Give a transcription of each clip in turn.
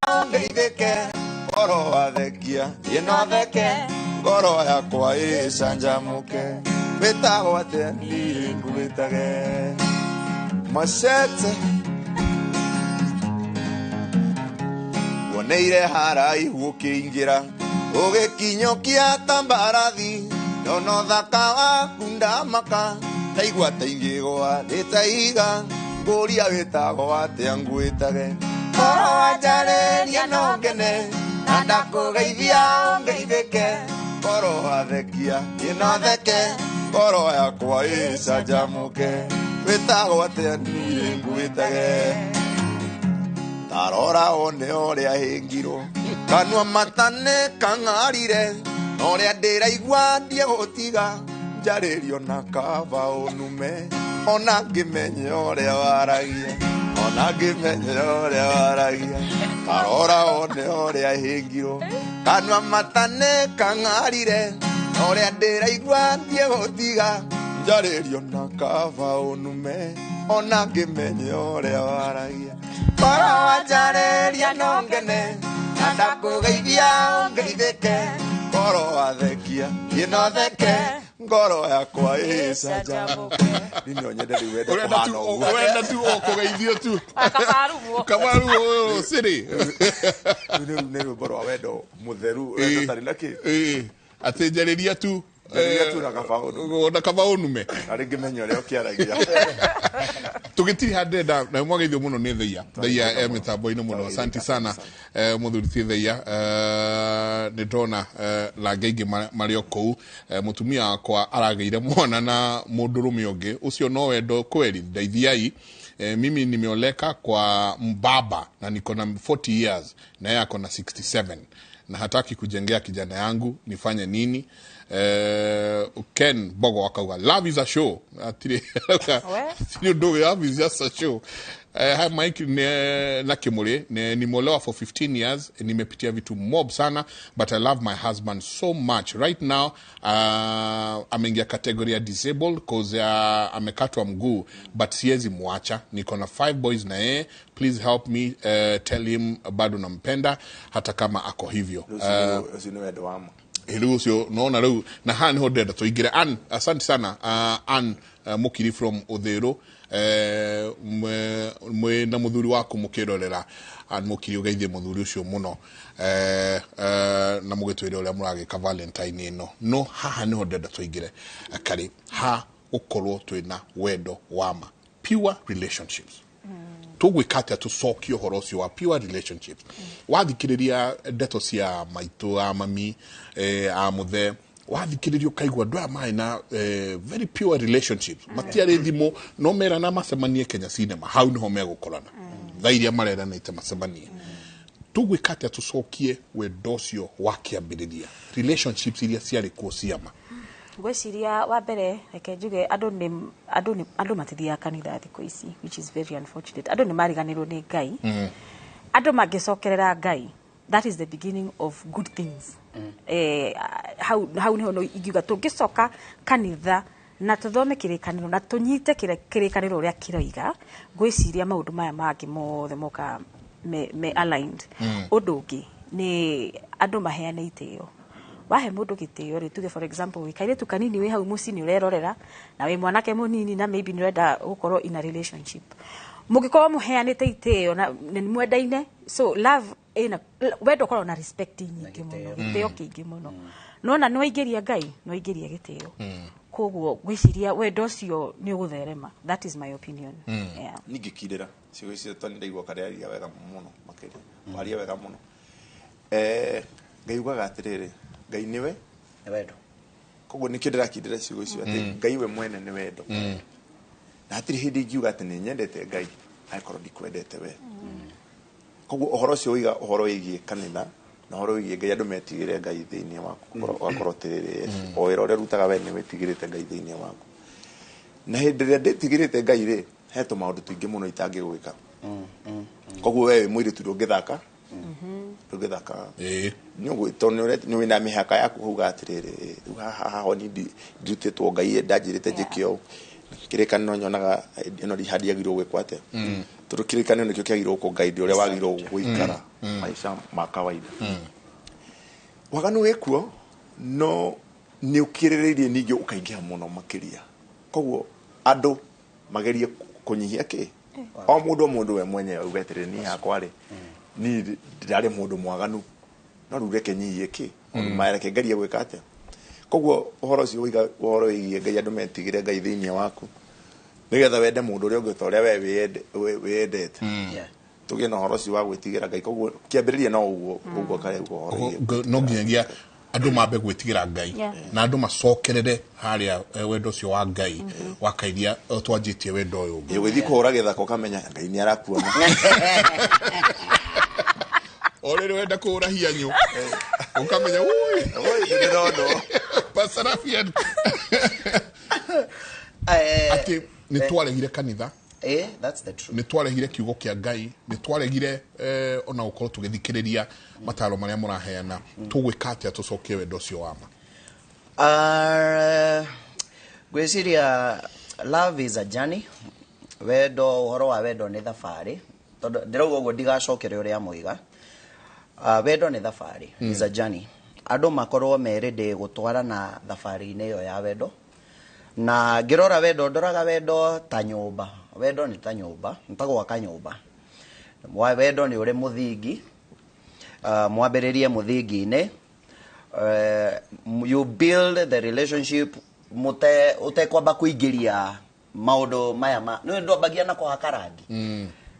Ngeithĩke ngoro wathekia niĩ no theke ngoro yakwa ĩcanjamũke wĩtagwo atĩa niĩ ngwĩtage macete woneire haraihu ũkĩingĩra ũgĩkinyũkia ta mbarathi ndona ũthaka waku ndamaka ndaigua ta ingĩgwa ndĩtaiga ngũria wĩtagwo atĩa ngwĩtage ngoro wanjarĩria no ngene na ndakũgeithia ngeithĩke ngoro wathekia niĩ no theke ngoro yakwa ĩcanjamũke wĩtagwo atĩa niĩ ngwĩtage tarora one ũrĩa hĩngirwo kanua matane kang'arire na ũrĩa ndĩraigua ndiegũtiga njarĩrio na kaba ũnume ona ngĩmenye ũrĩa waragia ona ngĩmenye ũrĩa waragia tarora one ũrĩa hĩngirwo kanua matane kang'arire na ũrĩa ndĩraigua ndiegũtiga njarĩrio na kaba ũnume ona ngĩmenye ũrĩa waragia ngoro wanjarĩria no ngene na ndakũgeithia ngeithĩke ngoro wathekia niĩ no theke ngoro yakwa ĩcanjamũke niĩ no nyende rĩu wende Ũrenda tu kũhana ũguo ũrenda tu o kũgeithio tu Kabarugwo. kabaru ũyũ cĩrĩ Rĩu nĩ rwĩmbo rwa wendo mũtheru wendo ũtarĩ na kĩ Ĩĩ. Atĩ njarĩria tu Njarĩria tu na kaba ũnume. Na kaba ũnume na rĩngĩ menya ũrĩa ũkĩaragia tũgĩtiriha ndĩrenda na mwageithio mũno nĩ theia theia e mĩtambo-inĩ mũno asante sana mũthuri ti theia nĩ ndona lange aingĩ marĩ o kũu mũtumia wakwa aragĩire mwana na mũndũrũme ũngĩ ũcio no wendo kweri ndeithiai mimi nimeoleka kwa mbaba na niko na 40 years na yeye ako na 67 na hataki kujengea kijana yangu nifanye nini Ken Bogo akauga love is a show atiri atiri ũndũ love is just a show hi Mike na Kimuri nimeolewa for 15 years nimepitia vitu mob sana but I love my husband so much right now ameingia category ya disabled cause amekatwa mguu but siwezi muacha niko na 5 boys na yeye please help me tell him bado nampenda hata kama ako hivyo Ũcio nĩ wendo wa ma rĩu ũcio nona rĩu na haha nĩho ndĩrenda tũingĩre Ann asante sana Ann Mũkiri from Ũthĩrũ mwĩ na mũthuri waku mũkĩrorera Ann Mũkiri ũgeithie mũthuri ũcio mũno na mũgĩtwĩre ũrĩa mũragĩka Valentine ĩno no haha nĩho ndĩrenda tũingĩre karĩ ha gũkorwo twĩna wendo wa ma pure relationships tũgwĩka atĩa tũcokie ũhoro ũcio wa pure relationships wathikĩrĩria ndeto cia maitũ a mami a mũthe wathikĩrĩria ũkaigua andũ aya marĩ na very pure relationships matiarĩ thimũ no merana macemanie Kenya Cinema hau nĩho megũkorana thaa iria mareranĩte macemanie tũgwĩka atĩa tũcokie wendo ũcio wa kĩambĩrĩria relationships iria ciarĩ kuo ciama Ngwĩciria wa mbere reke njuge andũ matithiaga kanitha thikũ ici which is very unfortunate andũ nĩ mariganĩrwo nĩ Ngai andũ mangĩcokerera Ngai that is the beginning of good things hau nĩho no ingiuga tũngĩcoka kanitha na tũthome kĩrĩkanĩro na tũnyite kĩrĩkanĩro ũrĩa kĩroiga ngwĩciria maũndũ maya mangĩ mothe moka me aligned ũndũ ũngĩ nĩ andũ maheane itĩo wahe mũndũ gĩtĩo rĩ tuge for example wĩ kairĩtu kanini wĩ hau mũciĩ nĩ ũrerorera na wĩ mwanake mũnini na maybe nĩ ũrenda gũkorwo in a relationship mũngĩkorwo mũheanĩte itĩo na nĩ mwendaine so love ĩna wendo ũkoragwo na respect nyingĩ mũno gĩtĩo kĩingĩ mũno nona nĩ waingĩria Ngai nĩ waingĩria gĩtĩo koguo ngwĩciria wendo ũcio nĩ ũgũtherema that is my opinion yeah. Ningĩkindĩra ciugo icio tondũ nĩndaigua karĩa aria wega mũno makĩria waria wega mũno Ngai ugaga atĩrĩrĩ Ngai nĩwe Nĩ wendo koguo nĩkĩo ndĩrakindĩra ciugo icio atĩ Ngai we mwene nĩ wendo na hatirĩ hĩndĩ ingiuga atĩ nĩ nyendete Ngai angĩkorwo ndikwendete we koguo ũhoro ũcio ũiga ũhoro wĩgiĩ kanitha na ũhoro wĩgiĩ Ngai andũ metigĩre Ngai thĩinĩ waku ũgakorwo atĩrĩrĩ o wĩra ũrĩa ũrutaga we nĩ wĩtigĩrĩte Ngai thĩinĩ waku na hĩndĩ ĩrĩa ndĩtigĩrĩte Ngai rĩ he tũmaũndũ tũingĩ mũno itangĩgwĩka koguo we wĩ mũirĩtu ndũngĩthaka ndũngĩthaka nĩ nĩ wĩna mĩhaka yaku ũkauga atĩrĩrĩ rĩu haha haha ni ndirutĩtwo Ngai ndanjĩrĩte njĩke ũũ Kĩrĩkanĩro nyonaga ĩno handiagĩrĩirwo gwĩkwo atĩa, tondũ kĩrĩkanĩro nĩkĩo kĩagĩrĩirwo kũ-guide ũrĩa wagĩrĩirwo gũikara maica ma kawaida. Waganu wĩkuo, no nĩ ũkĩrĩrĩirie ningĩ ũkaingĩha mũno makĩria. Koguo andũ magerie kũnyihia kĩ o mũndũ, o mũndũ we mwenyewe uge atĩrĩrĩ, niĩ hakwa rĩ, niĩ ndarĩ mũndũ mwaganu, no rĩu reke nyihie kĩ maũndũ maya, reke ngerie gwĩka atĩa. Koguo ũhoro ũcio ũiga ũhoro wĩgiĩ Ngai, andũ metigĩre Ngai thĩinĩ waku, nĩgetha wende mũndũ ũrĩa ũngĩ ta ũrĩa we wĩyendete. Tũgĩe na ũhoro ũcio wa gwĩtigĩra Ngai. Koguo kĩambĩrĩria no ũguo ũguo kareuga ũhoro wĩgiĩ No nginyagia andũ mambe gwĩtigĩra Ngai na andũ macokerere harĩa wendo ũcio wa Ngai wakairia twanjĩtie wendo ũyũ ũngĩ. Ĩ, ũgĩthiĩ kũhũra gĩthaka ũkamenya Ngai nĩ arakuona. O rĩrĩ wenda kũhũra hianyũ ũkamenya ui. Oi, nĩ ndĩronwo. Pastor Rafian, atĩ nĩ twaregire kanitha. That's the truth. Nĩ twaregire kiugo kĩa Ngai, nĩ twaregire ona gũkorwo tũgĩthikĩrĩria mataro marĩa mũraheana. Tũgwĩka atĩa tũcokie wendo ũcio wa ma? Ngwĩciria love is a journey. Wendo, ũhoro wa wendo nĩ thabarĩ, tondũ ndĩrauga ũguo ndigacokere ũrĩa moiga. Wendo nĩ thabarĩ, is a journey. Andũ makorwo me ready gũtwarana thabarĩ-inĩ ĩyo ya wendo. Na ngĩrora wendo, ndoraga wendo ta nyũmba. Wendo nĩ ta nyũmba, nĩ ta gwaka nyũmba. Wendo nĩ ũrĩ mũthingi. Mwambĩrĩrie mũthingi-inĩ. You build the relationship mute ũtekwamba kũingĩria maũndũ maya ma nĩ ndwambagia na kũhaka rangi.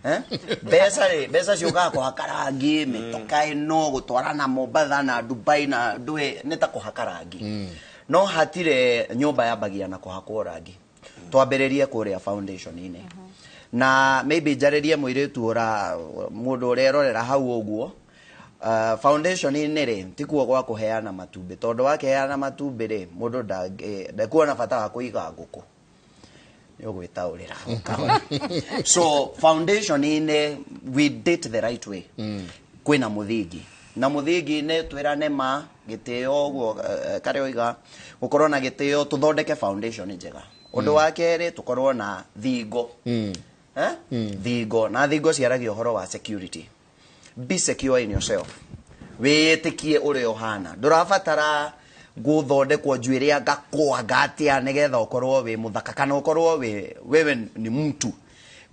Eh? Mbeca rĩ, mbeca ciũkaga kũhaka rangi, mĩtoka ĩno gũtwarana Mombatha na Dubai na ndũĩ nĩ ta kũhaka rangi. No hatirĩ nyũmba yambagia na kũhakwo rangi. Twambĩrĩrie kũrĩa foundation-inĩ. Na maybe njarĩrie mũirĩtu ũra mũndũ ũrerorera hau ũguo. Foundation-inĩ rĩ, tikuo gwa kũheana matumbĩ, tondũ wakĩheana matumbĩ rĩ, mũndũ ndekuona bata wa kũiga ngũkũ, nĩ ũgwĩtaũrĩra kahora. So foundation-inĩ we date the right way. Kwĩna mũthingi, na mũthingi-inĩ twĩrane ma gĩtĩo ũguo, karĩa oiga gũkorwo na gĩtĩo, tũthondeke foundation njega. Ũndũ wa kerĩ, tũkorwo na thingo. Eh? Thingo, na thingo ciaragia ũhoro wa security. Be secure in yourself, wĩĩtĩkie ũrĩa ũhana. Ndũrabatara gũthondekwo njuĩrĩ anga kwanga atĩa nĩgetha ũkorwo wĩ mũthaka kana ũkorwo wĩ wewe ni mtu.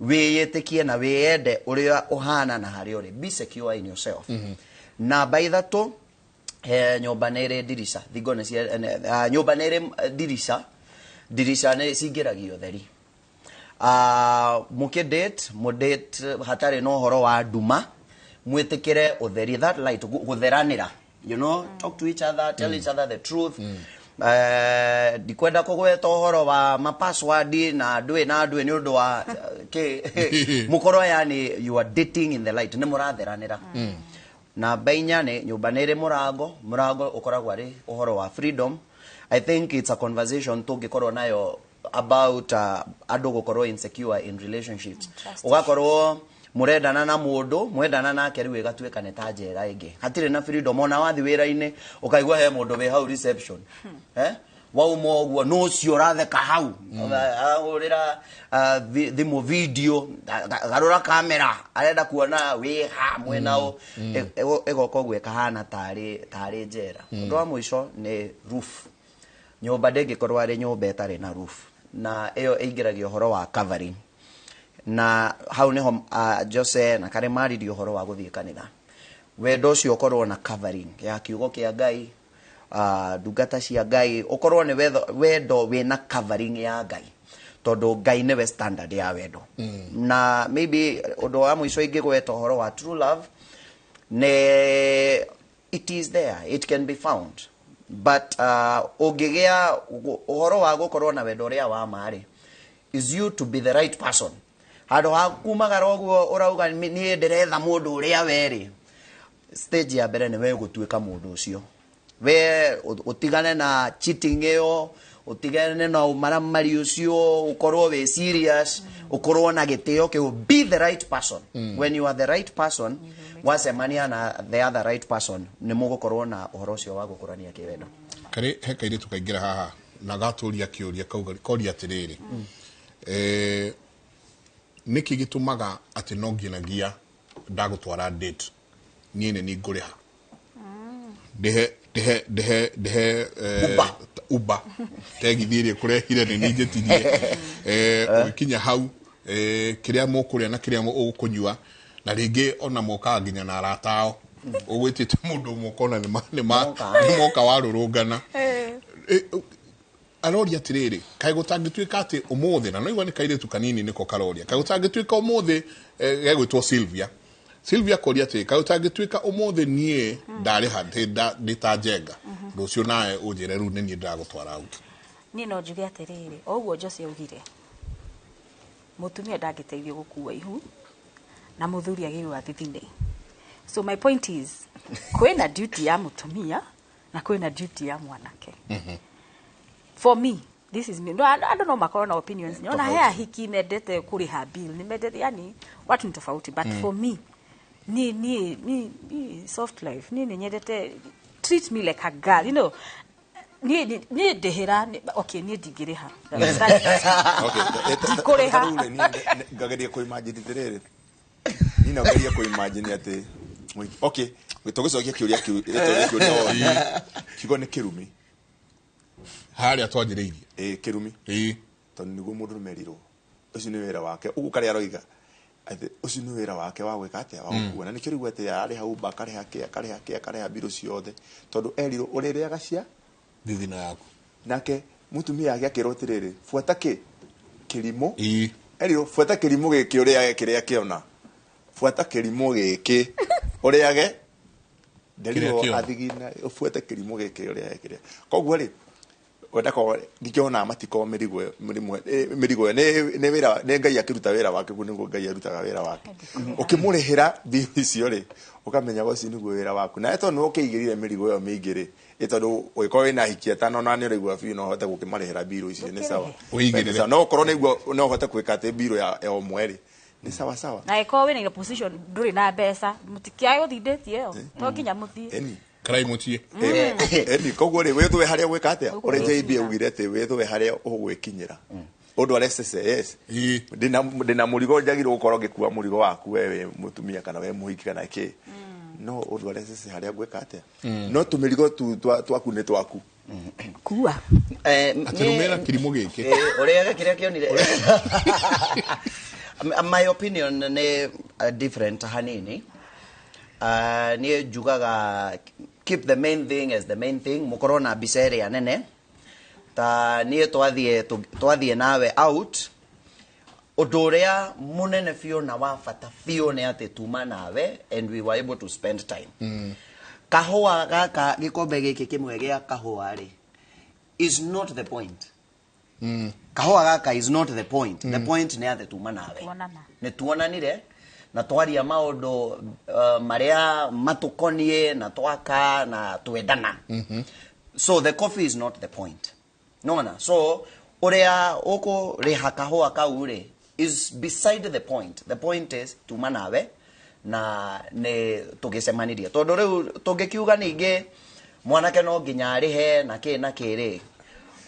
Wĩĩtĩkie na wĩyende ũrĩa ũhana na harĩa ũrĩ. Be secure in yourself. Namba ithatũ, nyũmba nĩ ĩrĩ ndirica, thingo nĩ cia nyũmba nĩ ĩrĩ ndirica, ndirica nĩ cingĩragia ũtheri. Mũkĩ date, mũdate hatarĩ na ũhoro wa nduma, mwĩtĩkĩre ũtheri, that light, gũtheranĩra, talk to each other, tell each other the truth. Ndikwenda kũgweta ũhoro wa mapassword na ndũĩ na ndũĩ nĩ ũndũ wa kĩ mũkorwo, yani you are dating in the light, nĩ mũratheranĩra. Namba inya nĩ nyũmba nĩ ĩrĩ mũrango. Mũrango ũkoragwo arĩ ũhoro wa freedom. I think it's a conversation tũngĩkorwo nayo about andũ gũkorwo insecure in relationships. Trust. Ũgakorwo mũrendana na mũndũ, mwendana nake, rĩu ĩgatuĩka nĩ ta njera ĩngĩ, hatirĩ na freedom. Ona wathi wĩra-inĩ ũkaigua he mũndũ wĩ hau reception, eh? Wauma ũguo nũ ũcio ũratheka hau, arahũrĩra thimũ video, garũra kamera, arenda kuona wĩ ha mwena ũ. Ĩgoka ũguo ĩkahana tarĩ njera. Ũndũ wa mũico nĩ roof. Nyũmba ndĩngĩkorwo arĩ nyũmba ĩtarĩ na roof, na ĩyo ĩingĩragia ũhoro wa covering, na hau nĩho Jose na karĩ maririe ũhoro wa gũthiĩ kanitha. Wendo ũcio ũkorwo na covering ya kiugo kĩa Ngai, ndungata cia Ngai, ũkorwo nĩ wendo wĩna covering ya Ngai, tondũ Ngai nĩwe standard ya wendo. Na maybe ũndũ wa mũico ingĩgweta ũhoro wa true love nĩ it is there, it can be found, but ũngĩgĩa ũhoro wa gũkorwo na wendo ũrĩa wa ma rĩ, is you to be the right person. Handũ ha kumagara ũguo ũrauga, "Niĩ ndĩretha mũndũ ũrĩa werĩ," stage ya mbere nĩ we gũtuĩka mũndũ ũcio, we ũtigane na cheating ĩyo, ũtigane na ũmaramari ũcio, ũkorwo wĩ serious, ũkorwo na gĩtĩo kĩu. Be the right person. When you are the right person, wacemania na the other right person, nĩ mũgũkorwo na ũhoro ũcio wa gũkũrania kĩwendo. Karĩ he kairĩtu kaingĩra haha na gatũria kĩũria, kauga koria atĩrĩrĩ. Nĩkĩ gĩtũmaga atĩ no nginyagia ndagũtwara date niĩ nĩ niĩ ngũrĩha ndĩhe ndĩhe ndĩhe ndĩhe Uber. Uber tegithi ĩrĩa ĩkũrehire nĩ niĩ njĩtirie, ũgĩkinya hau, kĩrĩa mũkũrĩa na kĩrĩa ũkũnyua, na rĩngĩ ona mokaga nginya na arata ao, ũgwĩtĩte mũndũ ũmwe ũkona Moka. nĩ moka warũrũngana. Aroria atĩrĩrĩ, kaĩ gũtangĩtuĩka atĩ ũmũthĩ, na noigua nĩ kairĩtu kanini nĩko karoria, kaĩ gũtangĩtuĩka ũmũthĩ, gegwĩtwo Sylvia, Sylvia koria atĩrĩ, kaĩ gũtangĩtuĩka ũmũthĩ niĩ ndarĩha ndĩ ta Njenga, rũciũ nawe ũnjĩre rĩu nĩ niĩ ndĩragũtwara out? Niĩ no njuge atĩrĩrĩ, o ũguo Jose augire, mũtumia ndangĩteithio gũkua ihu na mũthuri agĩrĩirwo athithine. So my point is, kwĩna duty ya mũtumia na kwĩna duty ya mwanake. For me, this is me. No, andũ no makorwo na opinions. Nĩona he ahiki mendete kũrĩha bill, nĩ mendete, yani watu ni tofauti, but for me, ni soft life. Ni nyendete treat me like a girl. Niĩ ndĩhĩra okay, niĩ ndingĩrĩha. Ndikũrĩha. Ta rĩu rĩ, niĩ ngageria kũ-imagine atĩrĩrĩ, niĩ no ngerie kũ-imagine atĩ okay, tũgĩcokia kĩũria kĩu, tũgĩcokia kĩũria woria. Kiugo nĩ kĩrumi. Harĩa twanjĩrĩirie. Ĩ, kĩrumi. Tondũ nĩguo mũndũ merirwo ũcio nĩ wĩra wake, ũguo karĩa aroiga atĩ ũcio nĩ wĩra wake wa gwĩka atĩa, wa gũkua, na nĩkĩo rĩu atĩ arĩha Uber, akarĩha kĩ, akarĩha kĩ, akarĩha mbirũ ciothe, tondũ erirwo ũrĩrĩaga cia thithina yaku. Nake mũtumia yake akĩrwo atĩrĩrĩ, buata kĩ kĩrimũ. Erirwo buata kĩrimũ gĩkĩ ũrĩage kĩrĩa kĩona, buata kĩrimũ gĩkĩ ũrĩage nderirwo kĩona. Athigina ũbuate kĩrimũ gĩkĩ ũrĩage kĩrĩa. Koguo rĩ, wenda ko ndikĩona matiko mĩrigo mĩrimũ mĩrigo ĩyo nĩ wĩra, nĩ Ngai akĩruta wĩra wake, guo nĩguo Ngai arutaga wĩra wake. Ũkĩmũrĩhĩra mbirũ icio rĩ, ũkamenya ũcio nĩguo wĩra waku, nawe tondũ nĩwe ũkĩigĩrire mĩrigo ĩyo mĩingĩ rĩ, tondũ ũgĩkorwo wĩna ahiki atano na nĩ ũraigua biũ no ũhote gũkĩmarĩhĩra mbirũ icio, nĩ sawa. Ũigĩrĩre. Sawa. No ũkorwo nĩguo no ũhote gwĩka atĩ mbirũ ya ũmwe rĩ, nĩ sawa sawa. Na ĩkorwo wĩna position ndũrĩ na mbeca, mũtikĩage gũthiĩ date ĩyo, to nginya mũthiĩ. Eni. Karai mũciĩ. Eni, koguo rĩ, wĩthwe harĩa gwĩka atĩa, Ũguo ũrĩa JB gwĩkinyĩra. augire atĩ wĩthwe harĩa ũgwĩkinyĩra, ũndware cece, yes. Ndĩna mũrigo, njagĩrĩirwo gũkorwo ngĩkua mũrigo waku we wĩ mũtumia kana we mũhiki kana kĩ, no ũndware cece harĩa ngwĩka atĩa, no tũmĩrigo tu twaku nĩ twaku. Kua. Atĩ rũmĩra kĩrimũ gĩkĩ. Ũrĩage kĩrĩa kĩonire. My opinion nĩ different hanini. Niĩ njugaga keep the main thing as the main thing, mũkorwo na mbica ĩrĩa nene. Ta niĩ twathiĩ nawe out, ũndũ ũrĩa mũnene biũ na wa bata biũ nĩ atĩ tuma nawe and we were able to spend time. Kahũa gaka, gĩkombe gĩkĩ kĩmwe gĩa kahũa rĩ, is not the point. Kahũa gaka is not the point. The point nĩ atĩ tuma nawe. Tuonana. Nĩ tuonanire na twaria maũndũ marĩa matũkoniĩ na twaka na twendana. So the coffee is not the point. Nona, so ũrĩa ũkũrĩha kahũa kau rĩ is beside the point. The point is tuma nawe na nĩ tũgĩcemanirie, tondũ rĩu tũngĩkiuga ningĩ mwanake no nginya arĩhe na kĩ na kĩ rĩ,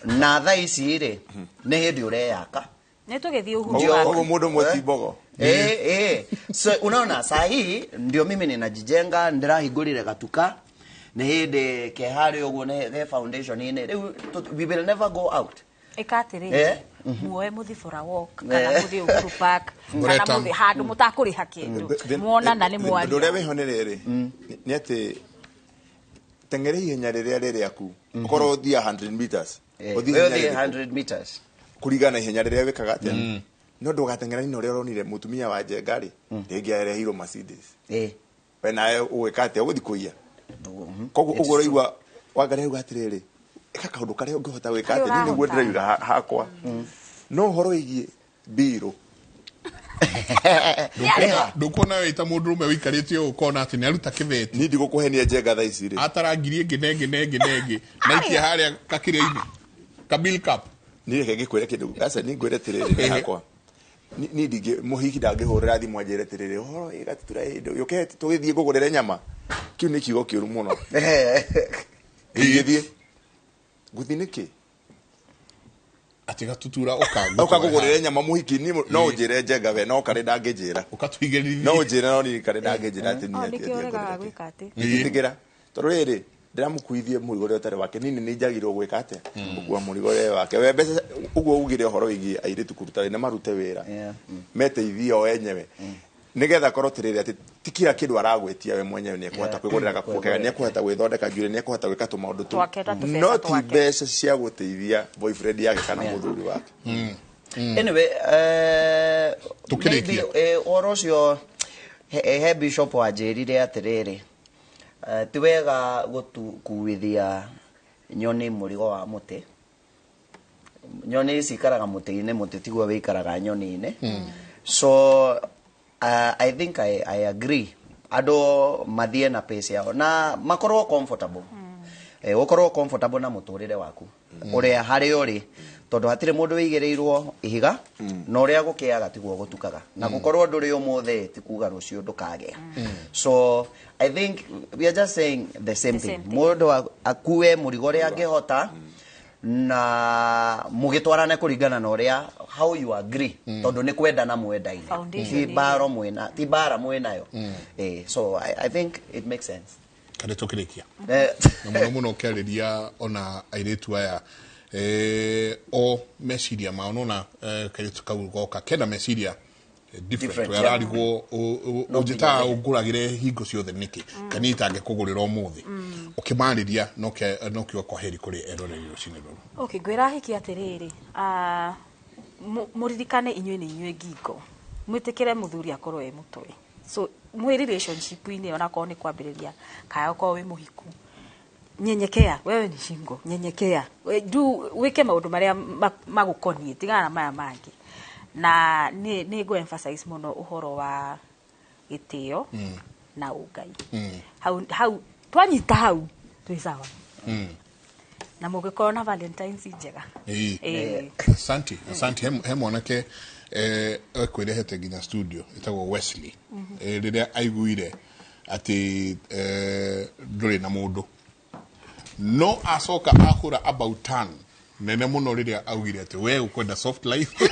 na thaa ici rĩ nĩ hĩndĩ ũreyaka. Nĩ tũgĩthiĩ Uhuru Ndio. Park. Koguo mũndũ ũmwe ti mbogo. Eh. So unaona saa hii ndio mimi ninajijenga, ndĩrahingũrire gatuka nĩ hĩndĩ ke harĩa ũguo nĩ he foundation-inĩ rĩu we will never go out. Ĩka atĩrĩrĩ, muoe mũthiĩ for a walk kana mũthiĩ Uhuru Park kana Mũreta. mũthiĩ handũ mũtakũrĩha kĩndũ, muonana nĩ Ũndũ ũrĩa mwaria. wĩho nĩ rĩrĩ, nĩ atĩ teng'era ihenya rĩrĩa rĩ rĩaku, ũkorwo ũthiĩ 100 meters, ũthiĩ Wewe ihenya ũthiĩ rĩrĩkũ? 100 meters. Kũringana na ihenya rĩrĩa wĩkaga atĩa, no ndũgateng'erani na ũrĩa ũronire mũtumia wa Njenga rĩ, rĩngĩ areheirwo Mercedes, we nawe ũgwĩka atĩa, ũgũthiĩ kũiya. Koguo ũguo ũraigua Wangarĩ auga atĩrĩrĩ, ĩka kaũndũ karĩa ũngĩhota gwĩka atĩ niĩ nĩguo Ũrahota. ndĩrauga hakwa, no ũhoro wĩgiĩ mbirũ. Ndũkuona wĩ ta mũndũrũme ũikarĩte ũũ ũkona atĩ nĩ aruta kĩbeti. Niĩ ndigũkũhenia Njenga thaa ici rĩ, atara ngiri ĩngĩ na ĩngĩ na ĩngĩ na ĩngĩ na ikia harĩa kakĩrĩa-inĩ kabill cup. Niĩ reke ngĩkwĩre kĩndũ, aca niĩ ngwĩre atĩrĩrĩ, nĩ hakwa niĩ ndingĩ mũhiki ndangĩhũrĩra thimũ anjĩre atĩrĩrĩ, ũhoro ĩ gatutura ĩ yũke tũgĩthiĩ ngũgũrĩre nyama, kĩu nĩ kiugo kĩũru mũno. Ingĩthiĩ ngũthiĩ nĩkĩ? Atĩ gatutura Ũkagũgũrĩre nyama mũhiki ni no ũnjĩre njenga we no karĩ ndangĩnjĩra. Ũkatũigĩrĩrithia. No ũnjĩre no niĩ karĩ ndangĩnjĩra atĩ niĩ O atĩ nĩkĩo atĩ ũregaga ngũrĩre. gwĩka atĩ. Ndingĩtĩkĩra. Tondũ rĩrĩ ndĩramũkuithie mũrigo ũrĩa ũtarĩ wake nini nĩ njagĩrĩirwo gwĩka atĩa gũkua mũrigo ũrĩa wake we mbeca ũguo ugire ũhoro wĩgiĩ airĩtu kũruta wĩra marute wĩra meteithie o enyewe nigetha korwo tirĩrĩ atĩ ti kila kĩndũ aragwĩtia we mwenyewe nĩ ekũhota kwĩgũrĩra gakuo kega nĩ ekũhota gwĩthondeka njuĩrĩ nĩ ekũhota gwĩka tũmaũndũ tũu Twake na tũbeca no ti twake. mbeca cia gũteithia boyfriend yake kana mũthuri wake. Anyway, Tũkĩrĩkia. maybe, ũhoro ũcio he bishop wanjĩrire atĩrĩrĩ, ti wega gũkuithia nyoni mũrigo wa mũtĩ. Nyoni cikaraga mũtĩ-inĩ, mũtĩ tiguo wĩikaraga nyoni-inĩ. So I think I agree andũ mathiĩ na pace yao na makorwo comfortable, ũkorwo comfortable na mũtũrĩre waku ũrĩa harĩa ũrĩ, tondũ hatirĩ mũndũ wĩigĩrĩirwo ihiga na ũrĩa gũkĩaga tiguo gũtukaga, na gũkorwo ndũrĩ ũmũthĩ ti kuga rũciũ ndũkagĩa. So I think we are just saying the same The thing. same thing. Mũndũ akue mũrigo ũrĩa angĩhota na mũgĩtwarane kũringana na ũrĩa how you agree, tondũ nĩ kwendana mwendaine, Foundation ti ĩrĩa. mbaro mwĩna ti mbara mwĩnayo. So I think it makes sense. Kana tũkĩrĩkia na mũno mũno ũkĩarĩria ona airĩtu aya, o meciria mao nona, kairĩtu kau goka kena meciria different. Different, We yeah. ararigwo No ũnjĩtaga nginya. ũngũragĩre hingo ciothe nĩkĩ kana itangĩkũgũrĩra ũmũthĩ ũkĩmarĩria no kiuga kwaheri kũrĩ eroreri rũcinĩ rũrũ. Okay, ngwĩra hiki atĩrĩrĩ, mũririkane inyuĩ nĩ inyuĩ ngingo, mwĩtĩkĩre mũthuri akorwo e mũtwe, so mwĩ relationship-inĩ onakorwo nĩ kwambĩrĩria kana okorwo wĩ mũhiku, nyenyekea, wewe ni shingo, nyenyekea. Du wĩke maũndũ marĩa magũkoniĩ, tigana na maya mangĩ, na nĩ ngũ emphasize mũno ũhoro wa gĩtĩo na ũngai. Hau hau twanyita hau twĩ sawa na mũngĩkorwo na Valentines njega. Ĩĩ. Ĩĩ. Asante, asante. He mwanake ekwĩrehete nginya studio ĩtagwo Wesley, rĩrĩa aiguire atĩ ndũrĩ na mũndũ no acoka ahũra about turn nene mũno rĩrĩa augire atĩ we ũkwenda soft life.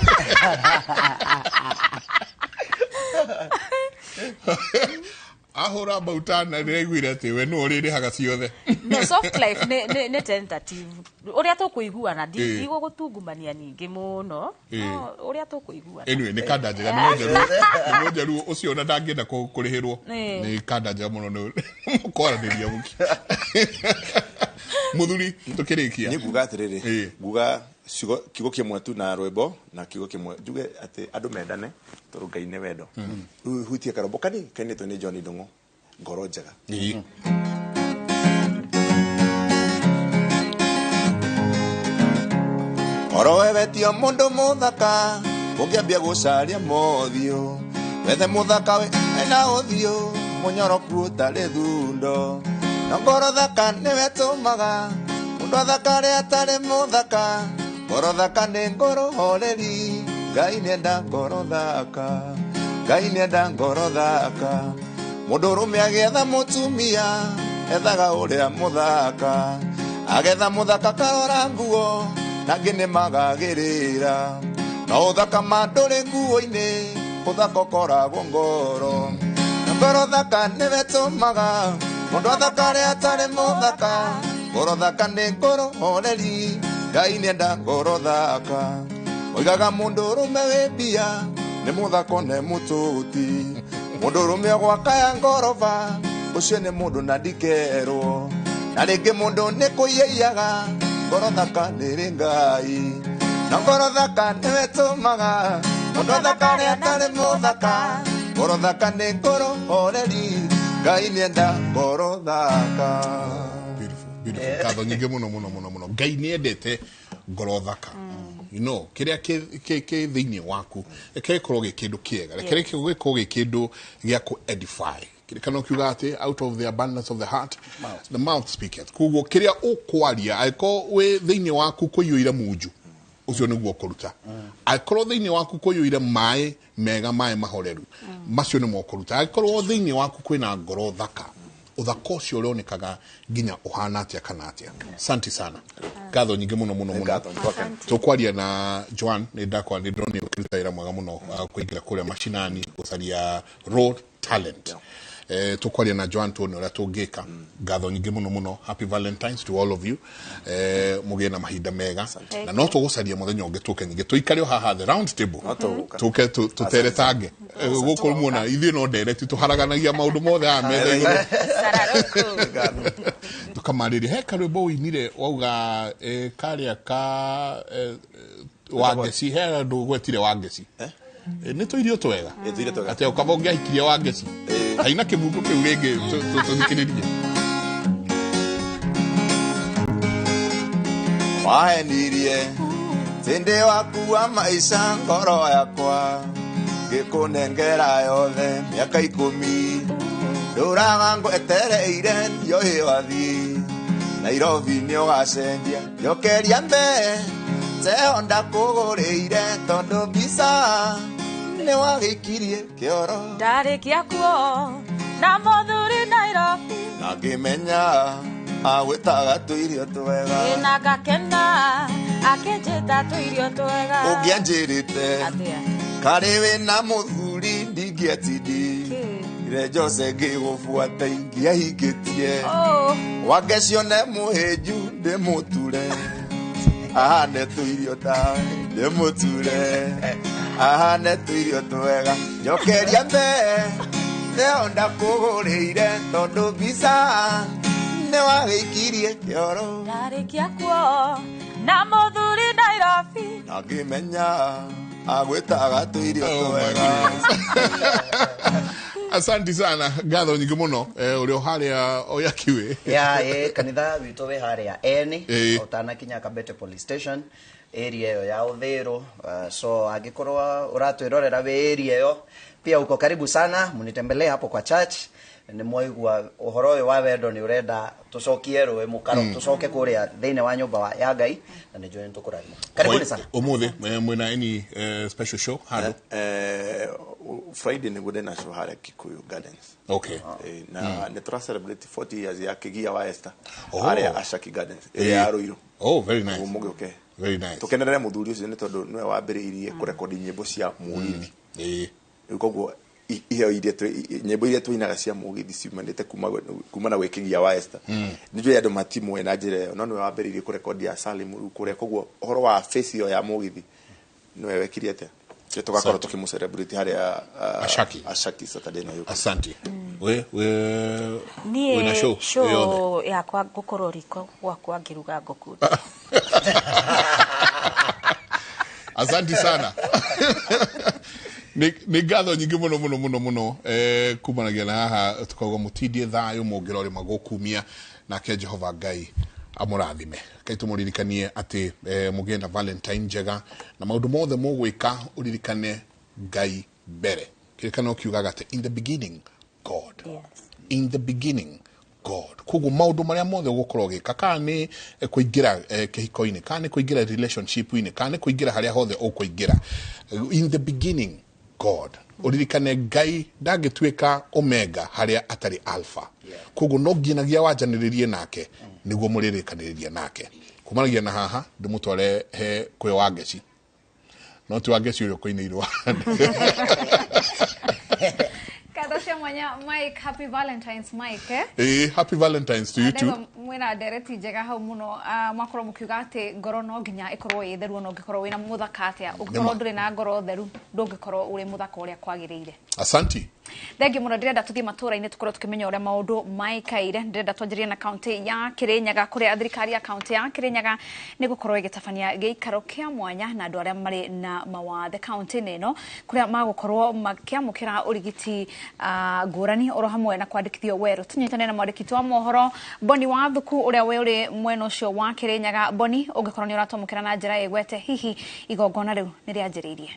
Ahũra about turn na rĩrĩa aiguire atĩ we nĩwe ũrĩrĩhaga ciothe. No soft life nĩ tentative ũrĩa tũkũiguana. Ĩĩ. Ndigũgũtungumania ningĩ mũno. Ĩĩ. No, ũrĩa tũkũiguana. Anyway, nĩ kanda njega, nĩ mũnjaruo ũcio ona ndangĩenda kũrĩhĩrwo. Ĩĩ. Nĩ kanda njega mũno nĩ mũkwaranĩria mũki mũthuri tũkĩrĩkia. Niĩ nguga atĩrĩrĩ, Ĩĩ. nguga ciugo kiugo kĩmwe tu na rwĩmbo na kiugo kĩmwe njuge atĩ andũ mendane tondũ Ngai nĩ wendo. Rĩu hutie karombo kanini kainĩtwo nĩ John Ndung'u, ngoro njega. Ĩĩ. Oro wewe tio mundu muthaka ungiambia gucaria mothiũ, wethe muthaka we ena ũthiũ mũnyoroku ũtarĩ thundo, no ngoro thaka nĩwe tũmaga mũndũ athakare atarĩ mũthaka. Ngoro thaka nĩ ngoro horeri, Ngai nĩenda ngoro thaka, Ngai nĩenda ngoro thaka. Mũndũrũme agĩetha mũtumia ethaga ũrĩa mũthaka, agetha mũthaka karora nguo nangĩ nĩ magagĩrĩra, no ũthaka ma ndũrĩ nguo-inĩ, ũthaka ũkoragwo ngoro, na ngoro thaka nĩwe tũmaga mũndũ athakare atarĩ mũthaka. Ngoro thaka nĩ ngoro horeri, Ngai nĩenda ngoro thaka. Oigaga mũndũrũme wĩ mbia nĩ mũthako nĩ mũtũti, mũndũrũme ogwakaya ngoroba ũcio nĩ mũndũ na ndikerwo, na rĩngĩ mũndũ nĩ kũiyaiyaga, ngoro thaka nĩrĩ Ngai, na ngoro thaka nĩwe tũmaga mũndũ athakare atarĩ mũthaka. Ngoro thaka nĩ ngoro horeri, Ngai nĩenda ngoro thaka. Beautiful, beautiful. Ngatho nyingĩ mũno mũno mũno mũno. Ngai nĩ endete ngoro thaka, kĩrĩa kĩ thĩinĩ waku reke gĩkorwo gĩ kĩndũ kĩega, reke gĩkorwo gĩ kĩndũ gĩa kũ edify. Kĩrĩkano kiuga atĩ out of the abundance of the heart the mouth speaketh. Koguo kĩrĩa ũkwaria angĩkorwo wĩ thĩinĩ waku kũiyũire munju ũcio nĩguo ũkũruta, angĩkorwo thĩinĩ waku kũiyũire maĩ mega, maĩ mahoreru, macio nĩmo ũkũruta. Angĩkorwo thĩinĩ waku kwĩna ngoro thaka. Ũthaka ũcio ũrĩonekaga nginya ũhana atĩa kana atĩa. Asante sana, ngatho nyingĩ mũno mũno mũno. Ngatho, Tũkwaria na Joan nĩ ndakwa nĩ ndĩronire ũkĩruta wĩra mwega mũno wa kũingĩra kũrĩa macinani gũcaria raw talent. Tũkwaria na Joan tuone ũrĩa tũngĩka. Ngatho nyingĩ mũno mũno. Happy Valentines to all of you. Mũgĩe na mahinda mega na no tũgũcaria mũthenya ũngĩ tũke nyingĩ tũikare o haha the round table. No tũgũka. Tũke tũteretange. Gũkũ muona ithuĩ no ndereti tũharaganagia maũndũ mothe haha metha igũrũ. Sararoko. Tũkamarĩria he karwĩmbo ũinire wauga karĩa ka Wangeci, he andũ gwetire Wangeci. Nĩ tũirio twega. Ĩ, tũirio twega. Atĩ ũkaba ũngĩahikirie Wangeci haina kĩbungo kĩu rĩngĩ tũthikĩrĩrie. Wahenirie tinde waku wa maica ngoro yakwa ngĩkũnengera yothe mĩaka 10 ndũraga ngwetereire ndiũĩ wathiĩ Nairobi nĩ ũgacenjia njokeria mbee teo ndakũgũrĩire tondũ mbica nĩ wagĩikirie kĩoro. Ndarĩkia kuo na mũthuri Nairobi. Na ngĩmenya agwĩtaga tũirio twega. Ĩna ngakena akĩnjĩta tũirio twega. Ũngĩanjĩrĩte Atĩa? karĩ wĩna mũthuri ndingĩatindi. Kĩ? Ire Jose ngĩgũbuata ingĩahingĩtie. Oh. Wangecio ne mũhĩnju ndĩmũture ahane tũirio tawe ndĩmũture ahane tũirio twega njokeria mbee nĩo ndakũgũrĩire tondũ mbica nĩ wagĩikirie kĩoro. Ndarĩkia kuo na mũthuri Nairobi. Na ngĩmenya agwĩtaga tũirio Oh my twega. Asante sana, ngatho nyingĩ mũno. Ũrĩa harĩa Oyakiwe. Ya kanitha witũ wĩ harĩa eni ũtanakinya Kabete police station area ĩyo ya Uthiru. So angĩkorwo ũratwĩrorera wĩ area ĩyo pia uko karibu sana, mnitembelee hapo kwa church. Nĩ mwaigua ũhoro ũyũ wa wendo nĩ ũrenda tũcokie rũĩ mũkaro, tũcoke kũrĩa thĩinĩ wa nyũmba ya Ngai na nĩ njũĩ nĩ tũkũrathimwo. Karibuni sana. Ũmũthĩ mwĩna any special show handũ? Friday nĩguo ndĩna show harĩa Kikuyu Gardens. Na nĩ tũra celebrate 40 years ya Kĩgia wa Esther Oh. harĩa Ashaki Gardens ĩrĩa ya Ruiru. Oh, very nice. Ũguo mũgĩũke. Very nice. Tũkenerere mũthuri ũcio nĩ tondũ nĩwe wambĩrĩirie kũrekondi nyĩmbo cia mũgithi. Rĩu koguo iheo iria nyĩmbo iria tũinaga cia mũgithi ciumanĩte kuma na gwĩ Kĩgia wa Esther. Nĩ njũĩ andũ matimũĩ na njĩra ĩyo no nĩwe wambĩrĩirie kũrekondi ya Salim rĩu kũrĩa koguo ũhoro wa face ĩyo ya mũgithi nĩwe wekire atĩa. Nĩkĩo tũgakorwo tũkĩmũ celebrate harĩa Ashaki. Ashaki Saturday ĩno yũkĩte. Asante. We Niĩ wĩna show show yothe? Yakwa ngũkorwo riko gwakwa ngĩruga ngũkũ. Asante sana. Nĩ ngatho nyingĩ mũno mũno mũno mũno. Kumanagia na haha tukauga mũtindie thayũ mũngĩrorĩ magũkumia nake Jehova Ngai amũrathime. Kai tũmũririkanie atĩ mũgĩe na Valentine njega na maũndũ mothe mũgwĩka ũririkane Ngai mbere. Kĩrĩkanĩro kiugaga atĩ in the beginning God. In the beginning God. Koguo maũndũ marĩa mothe ũgũkorwo ũgĩka, kana nĩ kũingĩra kĩhiko-inĩ, kana nĩ kũingĩra relationship-inĩ, kana nĩ kũingĩra harĩa hothe ũkũingĩra, in the beginning God. Ũririkane Ngai ndangĩtuĩka omega harĩa atarĩ alpha. Koguo no nginyagia wanjanĩrĩrie nake nĩguo mũrĩrĩkanĩrĩria nake. Kumanagia na haha ndĩmũtware he kwĩ Wangeci, no ti Wangeci ũrĩa ũkũinĩirwo. Ngatho cia mwanya Mike, happy Valentines Mike. Happy Valentines to you too. Ndego mwina ndereti njega hau muno. Mwakorwo mukiuga ati ngoro no nginya ikorwo ĩ theru ona ũngĩkorwo wĩna mũthaka atĩa, ũngĩkorwo Nĩma. ndũrĩ na ngoro theru ndũngĩkorwo ũrĩ mũthaka ũrĩa kwagĩrĩire. Asanti. Thengiũ mũno. Ndĩrenda tũthiĩ matũra-inĩ tũkorwo tũkĩmenya ũrĩa maũndũ maikaire. Ndĩrenda twanjĩrĩrie na kaunti ya Kĩrĩnyaga kũrĩa thirikari ya kaunti ya Kĩrĩnyaga nĩ gũkorwo ĩgĩtabania gĩikaro kĩa mwanya na andũ arĩa marĩ na mawathe kaunti-inĩ ĩno kũrĩa magũkorwo makĩamũkĩra ũrigiti ngũrani oro hamwe na kwandĩkithio werũ. Tũnyitanĩre na mwandĩki witũ wa mohoro Boni Wathuku ũrĩa we ũrĩ mwena ũcio wa Kĩrĩnyaga. Boni, ũngĩkorwo nĩ ũratwamũkĩra na njĩra ĩgwete, hihi igongona rĩu nĩ rĩanjĩrĩirie?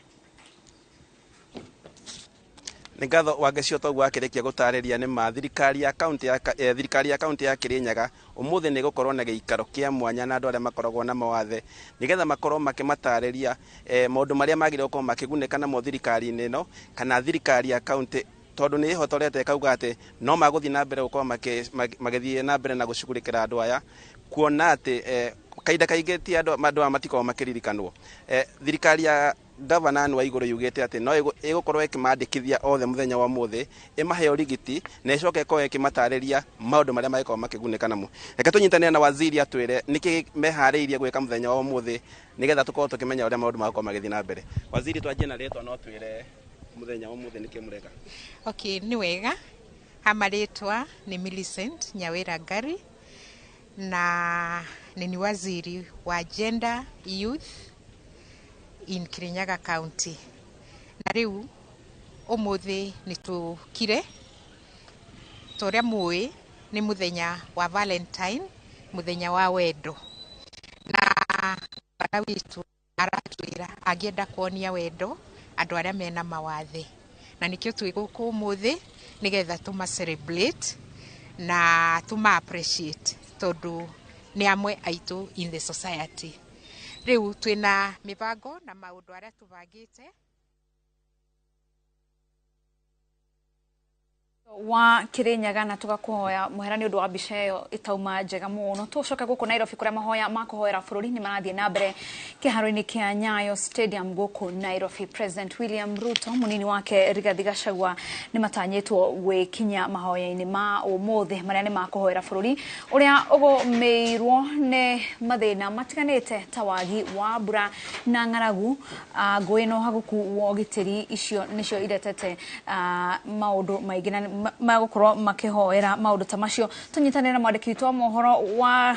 Nĩ ngatho Wangecio. Toguo akĩrĩkia gũtarĩria nĩ ma thirikari ya kaunti ya Kĩrĩnyaga ũmũthĩ nĩ gũkorwo na gĩikaro kĩa mwanya na andũ arĩa makoragwo na mawathe nĩgetha makorwo makĩmatarĩria maũndũ marĩa magĩrĩirwo gũkorwo makĩgunĩka namo thirikari-inĩ ĩno kana thirikari ya kaunti. Tondu nĩ ĩhotorete ĩkauga atĩ no magũthiĩ na mbere gũkorwo magĩthiĩ na mbere na gũcugurĩkĩra andũ aya, kuona atĩ kahinda kaingĩ ti andũ aya matikoragwo makĩririkanwo. Thirikari ya gavana Anne Waigũrũ yugĩte atĩ no ĩgũkorwo ĩkĩmandĩkithia othe mũthenya wa ũmũthĩ, ĩmahe ũrigiti na ĩcoke ĩkorwo ĩkĩmatarĩria maũndũ marĩa mangĩkorwo makĩgunĩka namo. Reke tũnyitanĩre na waziri atwĩre nĩkĩ meharĩirie gwĩka mũthenya wa ũmũthĩ, nĩgetha tũkorwo tũkĩmenya ũrĩa maũndũ magũkorwo magĩthiĩ na mbere. Waziri, twanjie na rĩtwa, no twĩre mũthenya wa ũmũthĩ nĩkĩ mũreka? Okay, nĩ wega. Hamarĩtwa nĩ Millicent Nyawira Ngari na nĩ ni waziri wa Gender, Youth in Kirinyaga County. Na rĩu ũmũthĩ nĩ tũkire ta ũrĩa mũĩ nĩ mũthenya wa Valentine, mũthenya wa wendo, na baba witũ aratwĩra angĩenda kuonia wendo andũ arĩa mena mawathe, na nĩkĩo twĩ gũkũ ũmũthĩ nĩgetha tũma celebrate na tũma appreciate tondũ nĩ amwe aitũ in the society. Rĩu twĩna mĩbango na maũndũ arĩa tũbangĩte. Wa Kirinyaga, na tugakuhoya muhera nĩ ũndũ wa mbica ĩyo ĩtauma njega mũno. Tũcoke gũkũ Nairobi, kũrĩa mahoya ma kũhoera bũrũri nĩ marathiĩ na mbere kĩharo-inĩ kĩa Nyayo Stadium gũkũ Nairobi. President William Ruto, mũnini wake Rigathi Gachagua nĩ matanyĩtwo gwĩkinya mahoya-inĩ ma ũmũthĩ, marĩa nĩ ma kũhoera bũrũri ũrĩa ũgũmĩirwo nĩ mathĩna matiganĩte ta wagi wa mbura na ng'aragu, ngũĩ na ũhagũku wa ũgitĩri. Icio nĩcio iretete maũndũ maingĩ na magũkorwo makĩhoera maũndũ ta macio. Tũnyitanĩre na mwandĩki witũ wa mohoro wa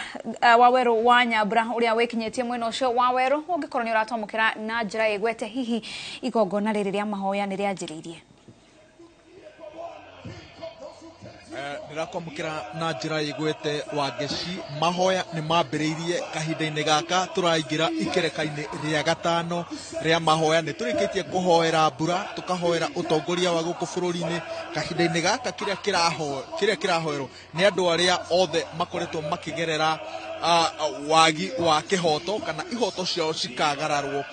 Waweru wa Nyambura, ũrĩa wĩkinyĩtie mwena ũcio. Waweru, ũngĩkorwo nĩ ũratwamũkĩra na njĩra ĩgwete, hihi igongona rĩrĩ rĩa mahoya nĩ rĩanjĩrĩirie? Ndĩrakwamũkĩra na njĩra ĩgwete, Wangeci. Mahoya nĩ mambĩrĩirie kahinda-inĩ gaka tũraingĩra ikereka-inĩ rĩa gatano rĩa mahoya. Nĩ tũrĩkĩtie kũhoera mbura, tũkahoera ũtongoria wa gũkũ bũrũri-inĩ. Kahinda-inĩ gaka kĩrĩa kĩrahoerwo nĩ andũ arĩa othe makoretwo makĩgerera wagi wa kĩhoto kana ihoto ciao cikagararwo.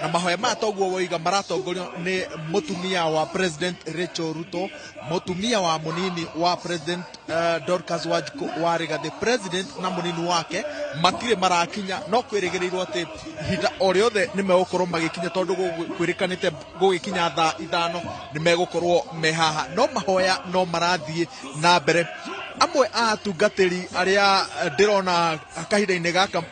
Na mahoya maya, toguo woiga, maratongorio nĩ mũtumia wa President Rachel Ruto, mũtumia wa mũnini wa President Dorcas Wanjiku wa Rigathi. President na mũnini wake matirĩ marakinya, no kwĩrĩgĩrĩirwo atĩ ihinda o rĩothe nĩ megũkorwo magĩkinya, tondũ kwĩrĩkanĩte gũgĩkinya thaa 5 nĩ megũkorwo me haha. No mahoya no marathiĩ na mbere. Amwe a atungatĩri arĩa ndĩrona kahinda-inĩ gaka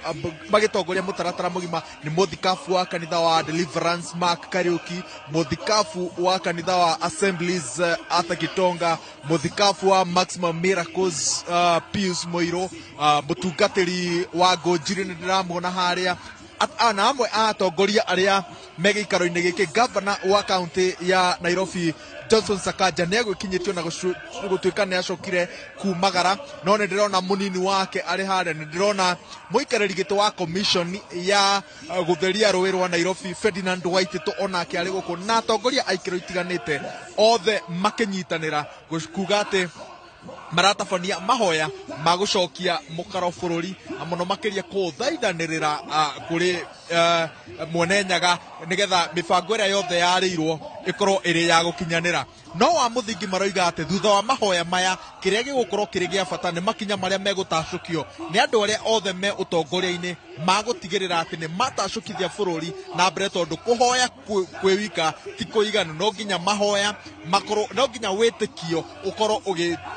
magĩtongoria mũtaratara mũgima nĩ mũthikabu wa kanitha wa Deliverance Mark Kariuki, mũthikabu wa kanitha wa Assemblies Arthur Gitonga, mũthikabu wa Maximum Miracles Pius Muiru, mũtungatĩri wa Ngũnjiri nĩ ndĩramuona harĩa, na amwe a atongoria arĩa me gĩikaro-inĩ gĩkĩ. Gavana wa kaunti ya Nairobi Johnson Sakaja nĩ agwĩkinyĩtio na gũtuĩka nĩ acokire kumagara, no nĩ ndĩrona mũnini wake arĩ harĩa. Nĩ ndĩrona mũikarĩri gĩtĩ wa commission ya gũtheria rũĩ rwa Nairobi Ferdinand Waititu onake arĩ gũkũ, na atongoria a ikĩro itiganĩte othe makĩnyitanĩra kuga atĩ maratabania mahoya ma gũcokia mũkaro bũrũri, na mũno makĩria kũthaithanĩrĩra kũrĩ mwene Nyaga nĩgetha mĩbango ĩrĩa yothe yarĩirwo ĩkorwo ĩrĩ ya gũkinyanĩra. No wa mũthingi maroiga atĩ thutha wa mahoya maya, kĩrĩa gĩgũkorwo kĩrĩ gĩa bata nĩ makinya marĩa megũtacũkio nĩ andũ arĩa othe me ũtongoria-inĩ magũtigĩrĩra atĩ nĩ matacũkithia bũrũri na mbere, tondũ kũhoya kwĩ wika ti kũiganu. No nginya mahoya makorwo, no nginya wĩtĩkio ũkorwo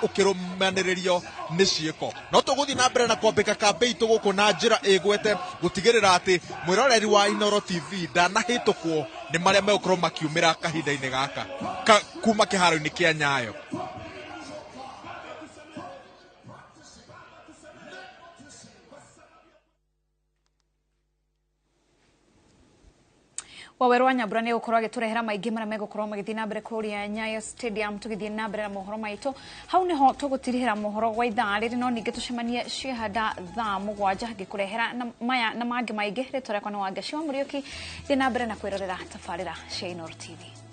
ũkĩrũmanĩrĩrio nĩ ciĩko. No tũgũthiĩ na mbere na kwambĩka kambĩ itũ gũkũ na njĩra ĩgwete gũtigĩrĩra atĩ mwĩroreri wa Inooro TV ndanahĩtũkwo nĩ marĩa megũkorwo makiumĩra kahinda-inĩ gaka kuma kĩharo-inĩ kĩa Nyayo. Waweru wa Nyambura nĩ gũkorwo agĩtũrehera maingĩ marĩa megũkorwo magĩthiĩ na mbere kũrĩa Nyayo Stadium. Tũgĩthiĩ na mbere na mohoro maitũ, hau nĩho tũgũtirihĩra mohoro gwa ithaa rĩrĩ, no ningĩ tũcemanie ciĩhanda thaa 7 ngĩkũrehera na maya na mangĩ maingĩ. Rĩtwa rĩakwa nĩ Wangeci wa Mũriũki. Thiĩ na mbere na kwĩrorera tabarĩra cia Inooro TV.